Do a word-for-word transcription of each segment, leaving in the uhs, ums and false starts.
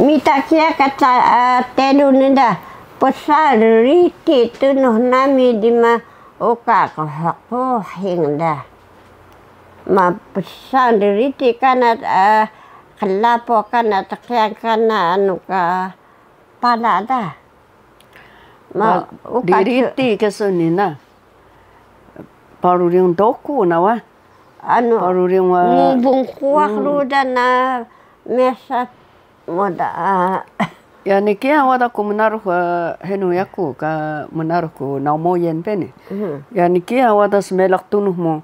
Mita kiya ka ta, ah, telun da, psa riti tunux nami di ma uka qhuqhuxing da. Ma psa riti kana, ah, qlapo kana, tqyan kana, anu ka pala da. Ma, pa-, uka di riti kesun ni na. Paru riyung doku na wa. Anu, paru riyung wa. Mubung kuwak rudan na mesa moda, ah. Ya, ni kiya wada ku mnarux, ah, henu yaku ka mnarux ku Naw Moyen peni. Mhm. Ya, ni kiya wada smelaq tunux mu.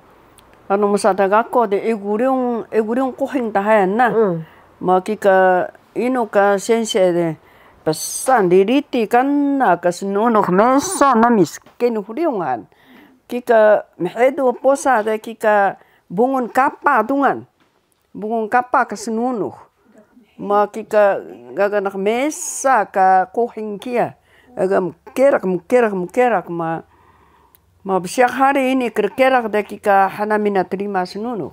Anu, mesa ta gako de egu riyung, egu riyung quhing ta hayan na. Mm. Ma kika inu ka sense de, psa riti kana ka snunux mesa nami skenux riyung han. Kika mhedu posa de kika bungun kapa dungan. Bungun kapa ka snunux. Ma kika gaga naq mesa ka quhing kiya. Gaga mkeraq, mkeraq, mkeraq ma, ma bsiyaq hari ini krkeraq de kika hana mina trima snunux.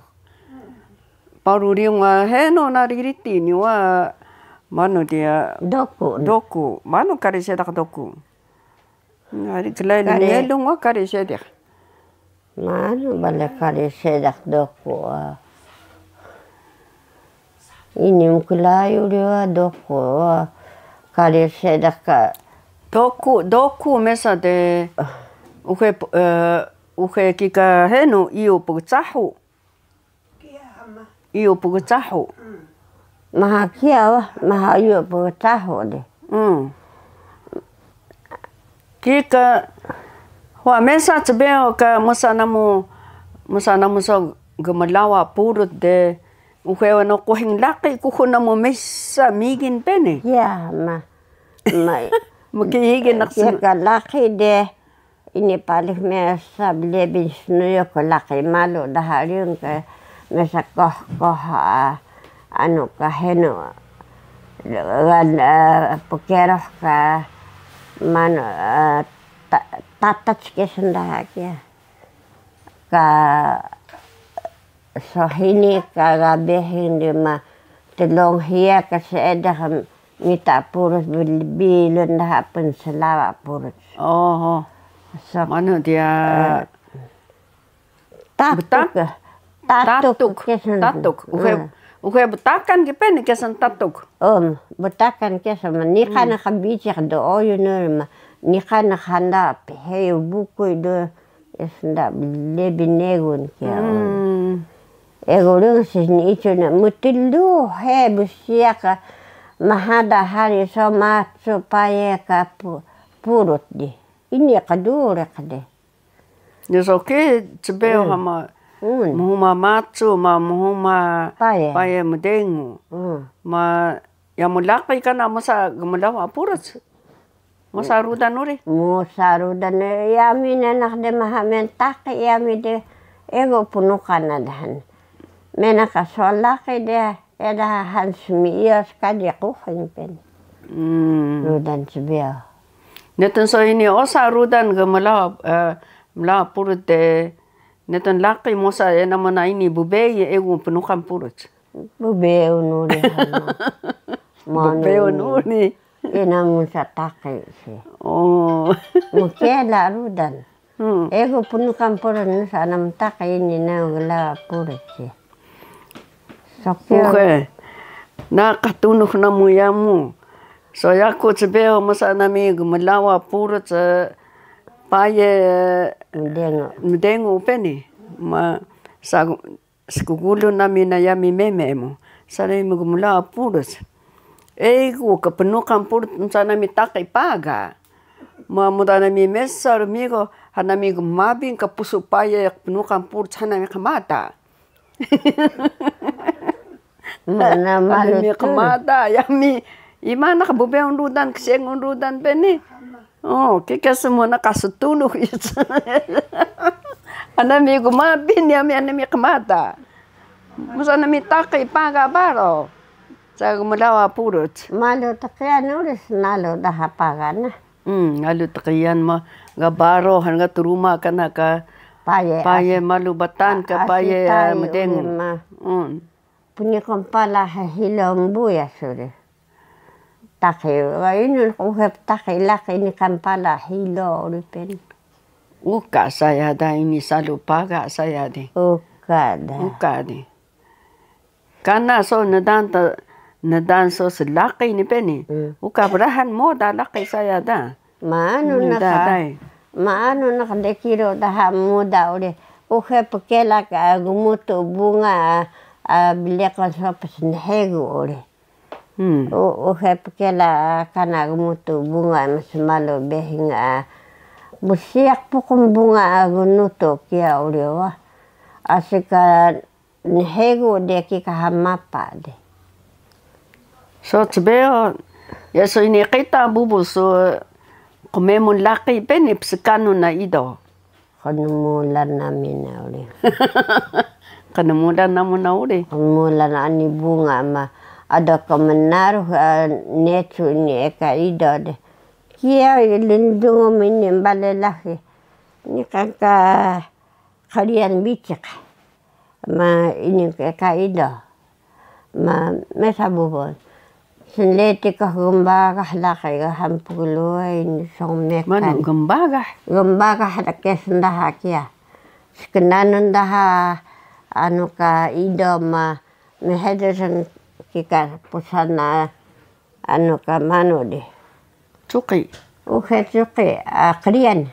Paru riyung, ah, henu na riti ni wa, manu diya? Doku. Doku. Manu kari sedaq doku? Ngari klai kari. Lnglung wa kari sedaq. Manu bale kari sedaq doku, ah. Ini mklayu riwa doku, ah. Kari sedaq ka. Doku, doku mesa de. Ah. Uxe, eh, uxe kika henu iyu pgcahu. Iyu pgcahu. Maha kiya wa, maha iyu pgcahu de. Mm. Kika, huwa mesa cbeyo ka mosa namu, mosa namu so gmlawa purut de, uxe wano quhing laqi kuxul namu mesa migin peni. Ya, ma, ma, mkigin naq kiya ka laqi de. Ini paling mesa blebi snuyu ku laqi malu daha riyung ke mesa koh koh, ah, anu ka henu, gan, ah, pkeroh ka manu, ah, ta-, tatac ke sndaha kiya. Ka So hini ka ga behing di ma tlung hiya ka seediq mita purus bil-, bilun daha pnslawa purus. Oh, oh. So, manu diya, eh, tatuk. Betak? Tatuk. Tatuk. Kesun. Tatuk. Uxe, hmm, uxe btakan ki peni kesun tatuk. Um, btakan kesun ma niqan, hmm, ka biciq do oyu nuri ma niqan handa pheyu bukuy do. Yes, nda blebi negun kiya. Hmm. Egu rngsi ni icu na mtluhe bsiyaq mhada hari so macu paye ka pu-, purut di. Ini qduriq di. Ni so ki cbeyo, hmm, hama, hmm, mhuma macu ma mhuma paye, paye mdengu. Hmm. Ma Yamu laqi kana mosa gmlawa purus. Mosa rudan uri. Mosa rudan, eh, yami nanaq de maha mentaqi yami de egu pnuqan na dahan. Menaka so laqi de, eda han smiyo skadi quhing peni. Hmm. Rudan cbeyo. Netun so ini osa rudan gmlawa, eh, mlawa purus de. Netun laqi mosa ena mona ini bubei egu pnuqan purus. Bbeun uri hama. Manu. Bbeun uri. Ina musa taqi si. Oh. Mkela rudan. Hmm. Egu pnuqan purus nusa ana mtaqi ini na gmlawa purus si. Sokiyo. Uxe. Naqah tunux namu yamu. So yaku cbeyo mosa nami gmlawa purus, eh, paye, eh, mdengu. Mdengu peni. Ma sa Skgulun nami na yami meme mu, sa nami mgmlawa purus. Egu ka pnuqan purus, nsa nami taqi paga. Ma muda nami mesa rmigo, ha nami gmabin ka pusu paye pnuqan purus, ha nami qmata. Mana malu nami tu. Qmata, yami, ima naq bbeun rudan, ksengun rudan peni. Oh, kika smuna ka stunux isu. Ana mi gmabin yami, ana mi qmata. Musa ana mi taqi paga baro. Sa gmlawa purus. Malu tqiyan uri snalu daha paga na. Hmm, alu tqiyan ma ga baro han ga truma kana ka paye, paye asi-, malu Batan ka a-, paye, asi tai mdengu. Uri ma. Hmm. Pniqan pala ha hilo mbuya suri. Taqi, wa inu naq uxe ptaqi laqi niqan pala hilo uri peni. Uka saya da ini salu paga saya di. Uka da. Uka di. Kana so ndaan ta, ndaan so slaqi ni peni. Hmm. Uka brahan moda laqi saya da. Maanu naq ka, maanu naq de kiro daha muda uri. Uxe pkela ka gmutu bunga, a, bliqan so psnhegu uri. Hmm. U-, uxe pkela kana gmutu bunga msmalu behing, a, bsiyaq pukun bunga, a, gnutu kiya uri wa. Asi ka nhegu de kika hmapa de. So cbeyo, ya so ini qita bubu so qmemun laqi peni pskanun na ido. Qnmulan nami na uri. Qnmulan namu na uri. Qnmulan ani bunga ma ada ka mnaruh, eh, necu ini eka ido de. Kiya lindung ini bale lahi. Ini kan ka qriyan biciq. Ma ini ka ido. Ma mesa bubu. Snleti ka gmbagah laqi ga hmpgluwe ini song mekan. Manu gmbagah? Gmbagah da kesun daha kiya. Sknanun daha anu ka ido ma mhedu san kika pusan na anu ka manu di. Cuqi. Uxe cuqi, a, qriyan.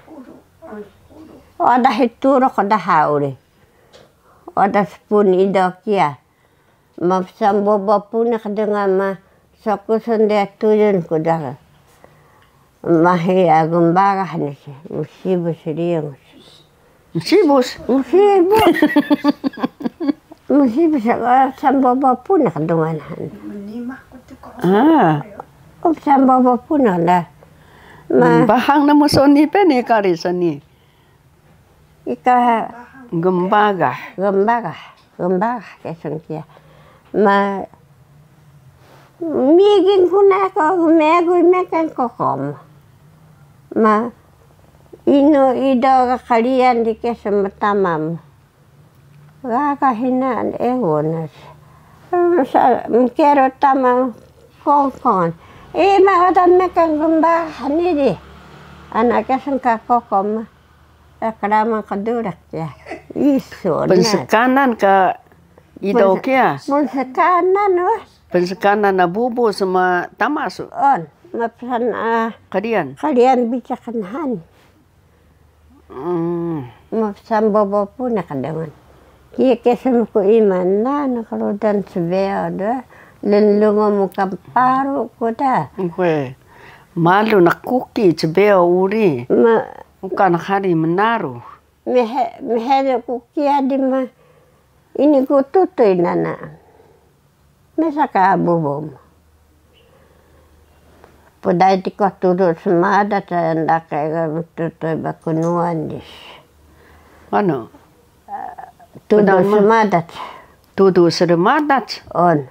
Wada hi turuq daha uri. Wada spun ido kiya. Ma psan bobo puniq dnga ma sokusun de tuyun ku daha. Mahi agun bagah ni si, msibus riyung. Msibus? Msibus. Msibus, ah, sambaba puniq dungan han. Ah. Oh, sambaba puniq da. Ma bahang namu soni peni kari soni. Ika gmbagah. Gmbagah. Gmbagah kesun kiya. Ma migin kuna ko gmegu mekan kokom. Ma inu ido ga qliyan di kesun mtama mu. Gaga hina egu nas. Sa mkero tama kongkong. Ima oda mekan gmbagah ni di. Ana kesun ka kokom. Eh, keraman qduraq ya. Isu na. Pnskanan ka ido kiya? Pnskanan, wah. Pnskanan na bubu sma tama su? On, ma psan, ah, qliyan. Qliyan bicaq nhan. Mm. Ma psan bobo puniq dungan. Kiya kesun ku ima na, na krudan sbeyo da. Lnlungun mu ka paru ku da. Uxe. Malu na kuki sbeyo uri. Ma Uka na hari mnaru. Mhe-, mhedu ku kiya di ma ini ku tutuy nana. Mesa ka bubu mu. Pdai tikuh tudu smadac ndake ga tutuy ba knuwan di si. Manu? Tudu smadac. Tudu smadac? On.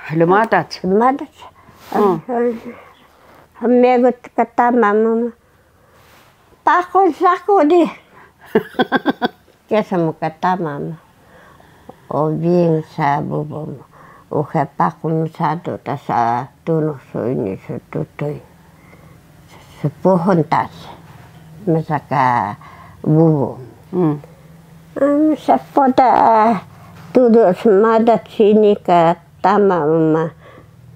Hlmadac. Hlmadac. Hmm. Hmegut ka tama mu. Paku saku di. Kesun mu ka tama mu. Obing sa bubu mu. Uxe paku mu sadu ta sa tunux su ini su tutuy. Spuhun tas. Mesa ka bubu. Hmm. Hmm, sapo ta tudu smadac sini ka tama mu ma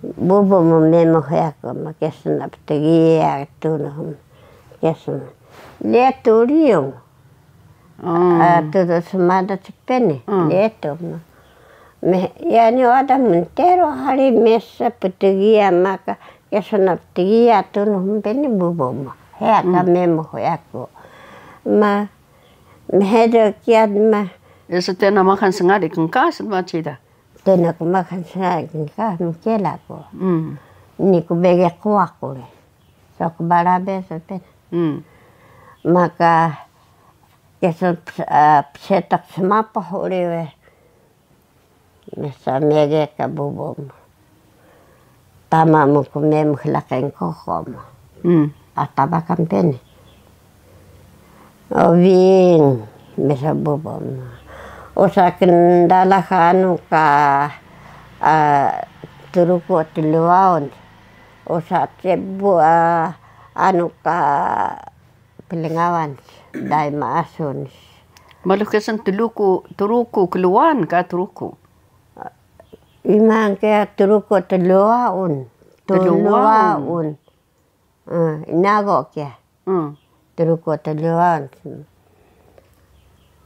bubu mu memu heya ku ma kesun na ptgiya tunux mu. Kesun. Letu riyung. Hmm. Ah, tudu smadac peni. Hmm. Letu mu. Me, yani wada mntero hari mesa ptgiya maka kesun na ptgiya tunux mu peni bubu mu. Heya ka memu heya ku. Ma, mhedu kiya ma. Eso tena makan sngari kngkas ma cida. Tena ku makan sngari kngkas mkela ku. Mm. Ni ku bege quwaq uri. So ku barabe so tena. Mm. Maka kesun ps-, ah, psetak smapuh uri we. Mesa mege ka bubu mu. Tama mu ku memu laqi kokom. Hmm. Ata bakan peni. Obing, mesa bubu mu. Usa kndalax anu ka, ah, Truku Tluwaun. Osa cebu, ah, anu ka plngawan, dai maasun. Malu kesun Truku, Truku klwaan ka Truku? Ima kiya Truku Tlwaun. Tlwaun. Tlwaun. Mm, inago kiya. Mm. Truku Tlwaun.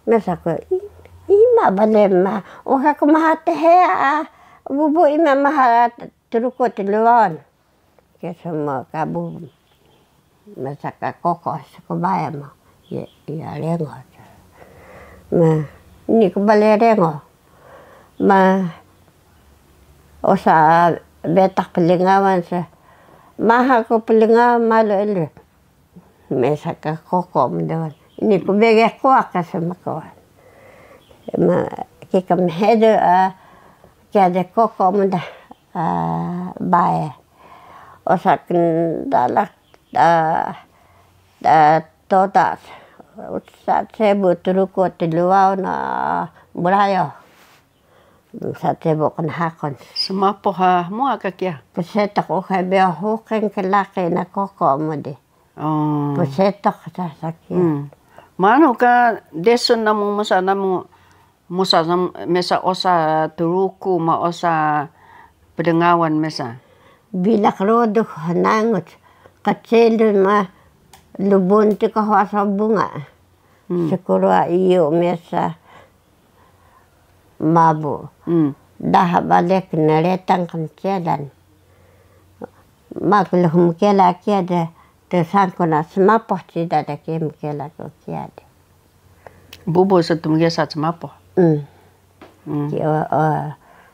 Mesa ku, i-, ima bale ma, uka ku maha tehe, ah, bubu ima maha Truku Tlwaun. Ke semua kabu. Mesa ka koko Sakubaya mo. Iya, iya, rengo. Ma, ini ku bale rengo. Ma, osa betaq plngawan sa. Maha ku plngawan malu elu. Mesa ka koko mdawan. Ini ku bege kuwa ka smakuwan. Ma, kika mhedu, ah, kiya de koko mda, ah, bae. Osa kndalax, ah, ah, toda. Sa cebu Truku Tlwaun na mrayo. Sa cebu knhakun. Smapuh ha mua ka kiya? Psetuq uxe beo huqin klaqi na koko mu di. Oh. Psetuq sa saki. Hmm. Manu ka desun namu musa namu musa nam-, mesa osa Truku ma osa plngawan mesa? Bilaq rodux hnangut, kcelu ma lubun ti ka huwa so bunga. Hmm. Skrwa iyu mesa mabu. Hmm. Daha bale knretan kmcelan. Makluk mkela kiya de, tesan ku na smapuh cida de kiya mkela ku kiya de. Bubu su tmgesa smapuh? Hmm. Hmm. Ki o, o,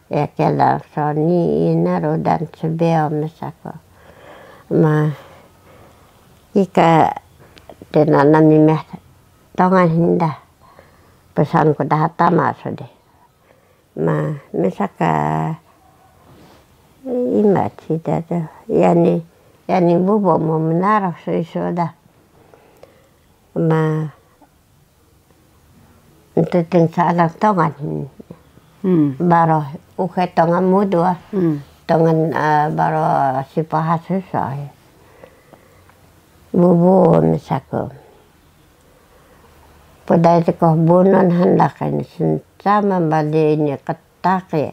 ya kela so ni ina rudan cbeyo mesa ku. Ma, ika tena nami meh tongan hinda. Pesan ku daha tama so de. Ma, mesa ka ima cida de. Yani, yani bubu mu mnarux so isu da. Ma, Nttn saalang tongan. Hmm. Baro uxe tongan mudu, ah. Hmm. Tongan, ah, baro sipaha susa, eh. Bubu mesa ku. Pdai tko bunun handak ini sncama bale ini qtaqi.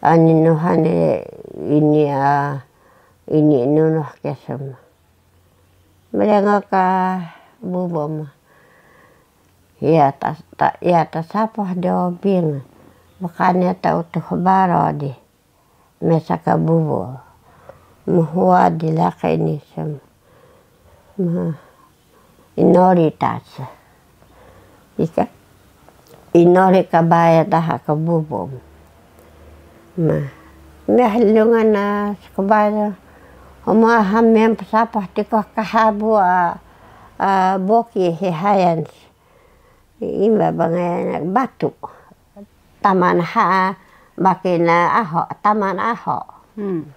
Ani nuhan ini, ah, ini nunuh kesun. Mrengo ka bubu mu. Iya ta, ta, iya ta sapuh dubing. Mkani ta Utux Baro di. Mesa ka bubu. Mhuwa di laqi ni sem. Ma, inori tas. Ika, inori ka baya daha ka bubu. Ma, meh lungan na Sakubaya. Oma ha mem psapah tikuh ka habu, a, a, boki hi hayan. Ima bangai na batu. Taman ha, baki na aho, taman aho. Hmm.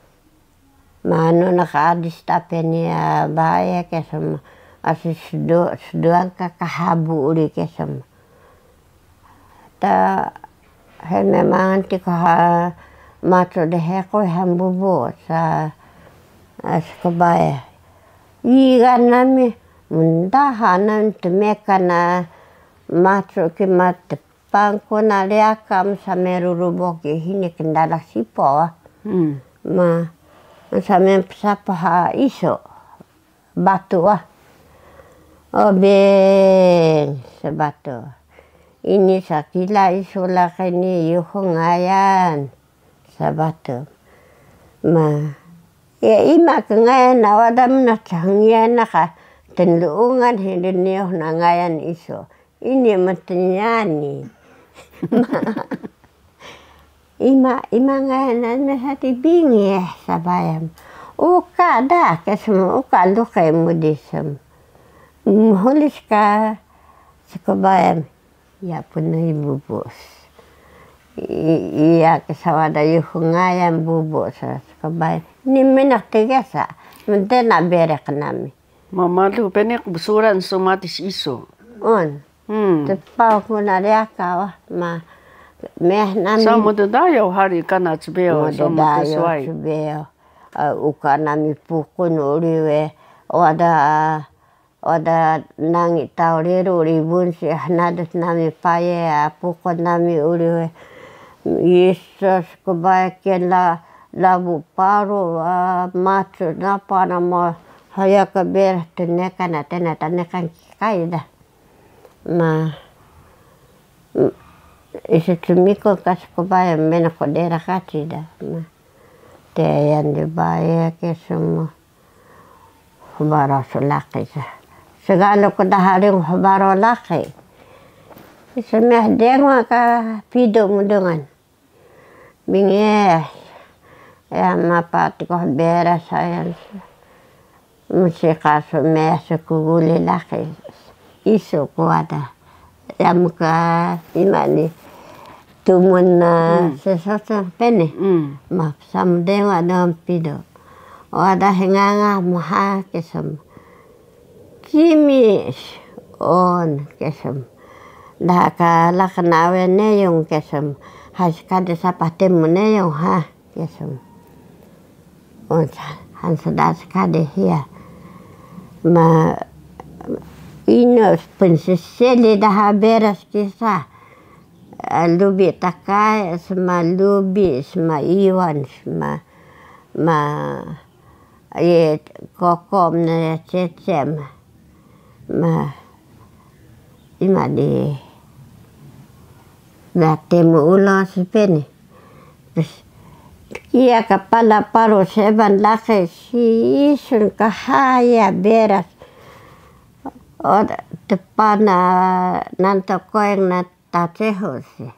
Manu na ka adis ta peni, a, baya kesun, asi sdu-, sduan ka ka habu uri kesun. Ta, he memang ti ka ha, macu de he ko han bubu sa, a, Sakubaya. Iga nami, mndaha nami tmeka na macu ki ma tepang ku na riaka mesa me ruru boki hini kndalax sipaw, ah. Hmm. Ma, mesa me psapah isu. Batu, ah. O beng, sa batu. Ini sa kila isu laqi ni Yuxu ngayan. Sa batu. Ma, ya ima ka ngayan na wada mnah cah ngayan na ka tnluungan hini niyuh na ngayan isu. Ini mtnyani. Ma, ima, ima ngayan na mesa ti bingi, eh, sa bayam. Uka da, kesun uka luqi mu di sem. Mhulis ka Sakubaya. Ya pnui bubu. I-, iya kesa wada Yuxu ngayan bubu sa Sakubaya. Ni mnah tgesa, mntena bereq nami. Ma malu peniq bsuran su matis isu. Un. Hmm. Tpaw ku na riaka, wah, ma, meh nami. Sa mddayo hari kana cbeyo, so mddayo mtsuway. Cbeyo. Uka nami puqun uri we, wada, wada nangi tau reru uri bunsi, hnadus nami paye, puqun nami uri we. Isus, kbaya kiya la, labu paru, macu napa namo, haya ka beras tnekan, tena tnekan kikai da. Ma, isu cumiko ka skbaya mena ko dera kaci da. Ma, te yan di baya ke semua. Hbaro su laqi sa. Sgalo ko daha ring hbaro laqi. Isu meh dengwa ka pido mu dengan. Binge, ya, mapa tikuh beras saya. Msika su mesa kuguli laqi. Isu ku wada. Ya, mka ima ni tumun na sesosa pene. Ma psam dewa doon pido. Wada henganga mha kesem. Cimi on kesem. Daha ka laqi nawe neyong kesem. Hai skadi sapah temu neyong ha kesem. On sa, han sda skadi hiya. Ma ino pnseseli daha beras kisa. Lubi takai sma lubi sma iwan sma ma Ye, kokom na cecem. Ma, ima di na temu ulo si peni. Pes, kiya ka pala paru seban laqi si isun ka haya beras. O, tepana nanto koeng na tacehu si.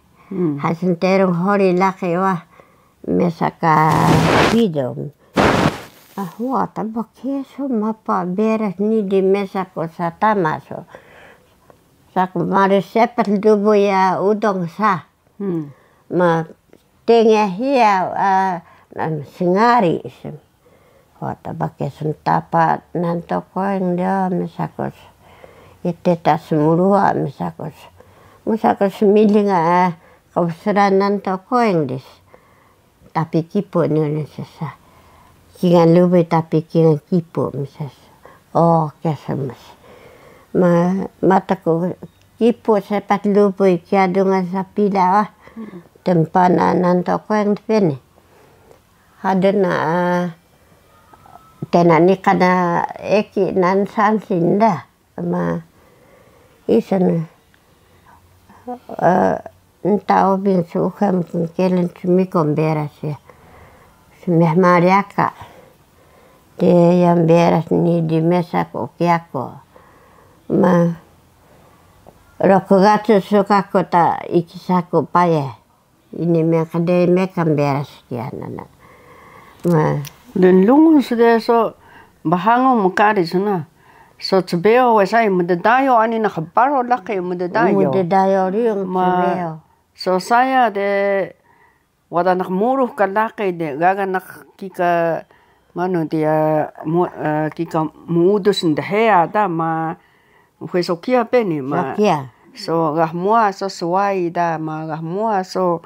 Hasin terung hori laqi wa. Mesa ka pido. Ah, wada ba kesun mapa beras ni di mesa ko sa tama so. Saku mari sepat dubu ya udong sa. Ma tenga hiya, ah, sngari si. Wada ba kesun tapa nanto koeng dia mesa ko sa. Ite ta smurua mesa ko sa. Mesa ko smiling, ah, kobsra nanto koeng dis. Tapi kipu ni uri sesa. Kingal lubuy tapi kingal kipu msesa. O, kesun mesa. Ma, mata ku kipu sepat lubuy kiya dungan sapila wa. Tempana nanto koeng peni. Hadena, ah, tena ni kana eki nan sansin da. Ma, isun, eh, nta obing su uxe mknkelen cumiko beras ya. Smeh mari aka. Te yan beras ni di mesa ko kiya ko. Ma, roko gacu suka ko ta iki saku paye. Ini me kade me kan beras kiya nana. Ma. Lnlungun sde so bahangun mkari sna. So cbeyo we sai mddayo ani naq baro laqi mddayo. Mddayo riyung cbeyo. So saya de wada naq murux ka laqi de gaga naq kika manu dia mu, eh, kika muudus ndheya da ma Uxe so kiya peni ma. So kiya. So gahmuwa so swai da ma gahmuwa so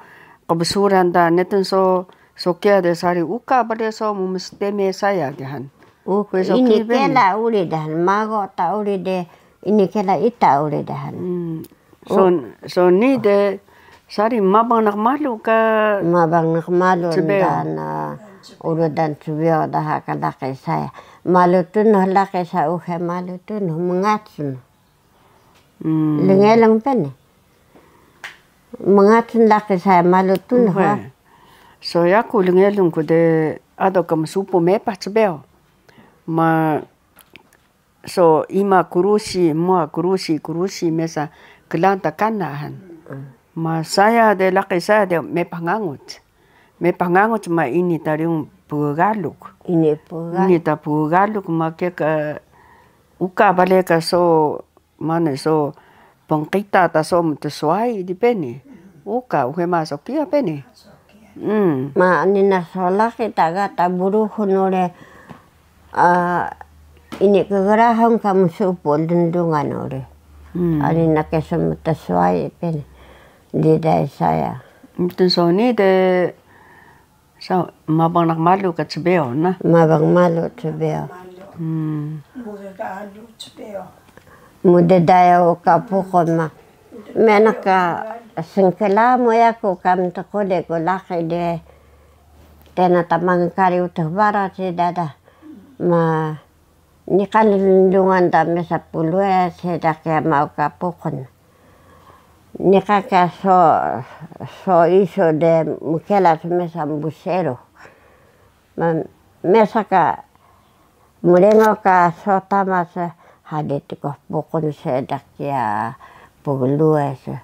qbsuran da netun so, so kiya de sari uka bale so mumsteme saya de han. Uxe so ini kiya peni. Kela uri da han, mago ta uri de, ini kela ita uri da han. So, so ni de Sari mabang naq malu ka. Mabang naq malu cbeyo. Nda na uru dan cbeyo daha ka laqi saya. Malu tunuh laqi saya uxe malu tunuh mngacun. Lnglung peni. Mngacun laqi saya malu tunuh. Uxe. So yaku lnglung ku de ado ka msupu mepah cbeyo. Ma So ima kurusi, mua kurusi, kurusi mesa klaan ta kana han. Ma saya de laqi saya de mepah nganguc. Mepah nganguc ma ini ta riyung pggaluk. Ini pggaluk. Ini ta pggaluk ma ke ka uka bale ka so manu so pnqita ta so mtswai di peni. Uka uxe ma so kiya peni. Ma ani na so laqi ta ga ta bruhun uri, ah, ini kgrahun ka msupu dndungan uri. Ani na kesun mtswai peni. Di dai saya. Mtnsoni de So, mabang naq malu ka cbeyo na? Mabang malu cbeyo. Hmm. Muddayo uka puqun ma. Menaq ka sngkla mu yaku ka mtquli ku laqi de. Tena ta mangal kari Utux Bara cida da. Ma niqan lnlungan ta mesa puluwe cida kiya ma uka puqun. Niqan ka so, so isu de mkela mesa mbseru. Ma, mesa ka mrengo ka so tama se hadi tikuh puqun cida kiya pgluwe se.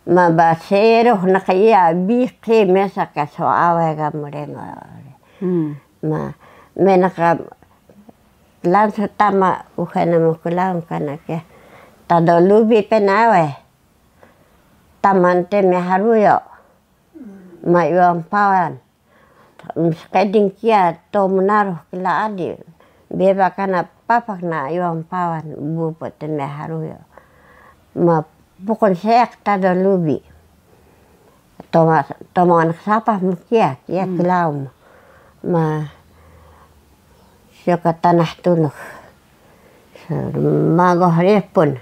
Ma ba seru naq iya biqi mesa ka so awe ga mrengo. Hmm. Ma, menaq ka Klaan su tama uxe namu klaun kana ke. Tado Lubi pnawe. Tama nte me Haruyo. Ma Iwan Pawan. Msqeding kiya to mnarux kla ali. Beba kana papak na Iwan Pawan bubu te me Haruyo. Ma puqun seek Tado Lubi. Toma, toma anak sapah mu kiya, kiya klaun. Ma, siyo ka Tanah Tunux. Magoh repun.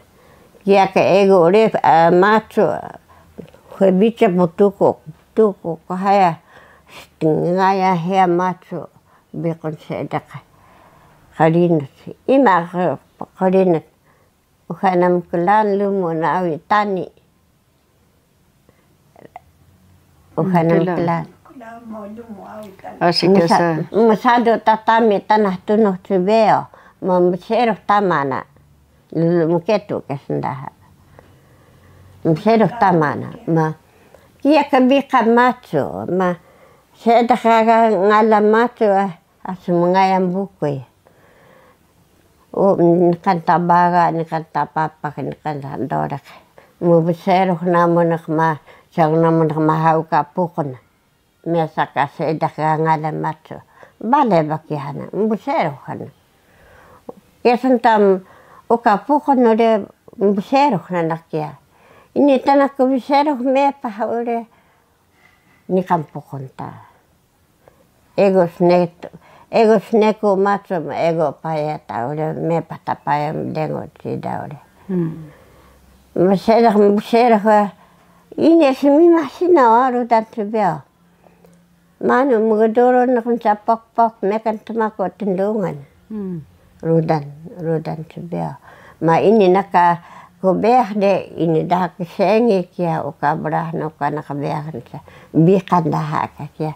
Kiya ka egu rep, macu. Hue bica pu tuku, tuku ka haya. Ngaya heya macu. Biqun seediq. Qrinut. Ima qrinut. Uxe namu klaan lumu na Awi Tani. Uxe namu klaan. Msadu tatami Tanah Tunux cbeyo, ma mserux tama na. Lulu mketu ke sndaha. Mserux tama na. Ma, kiya ka biqan macu, ma, seediq gaga ngalan macu, Asi mngayal bukuy. Niqan ta baga, niqan ta papak, niqan ta dorek. Mbseru namu naq ma, saw namu naq ma ha uka puqun. Mesa ka seediq ka ngalan macu. Bale ba kiya hana, mbseru hana. Kesun ta uka puqun uri mbseru hana kiya. Ini ta naq mbseru mepah uri niqan puqun ta. Egu sneku, egu sneku macu, egu paya ta uri, mepah ta paya mdengu cida uri. Mseru, mseru, ini smimax sinaw rudan cbeyo. Manu mgduru naq nsa pokpok mekan tmaku tndungan. Rudan, rudan cbeyo. Ma ini naq ka kbeyax de, ini daha ksengi kiya uka brah na uka naq beyax nsa. Biqan daha ka kiya.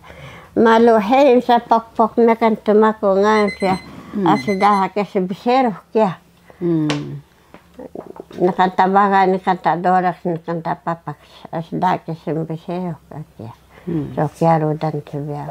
Malu hei nsa pokpok mekan tmaku ngan kiya. Asi daha ke sbseru kiya. Niqan ta baga, niqan ta dorek, niqan ta papak, asi daha ke smbseru ka kiya. So kiya rudan cbeyo.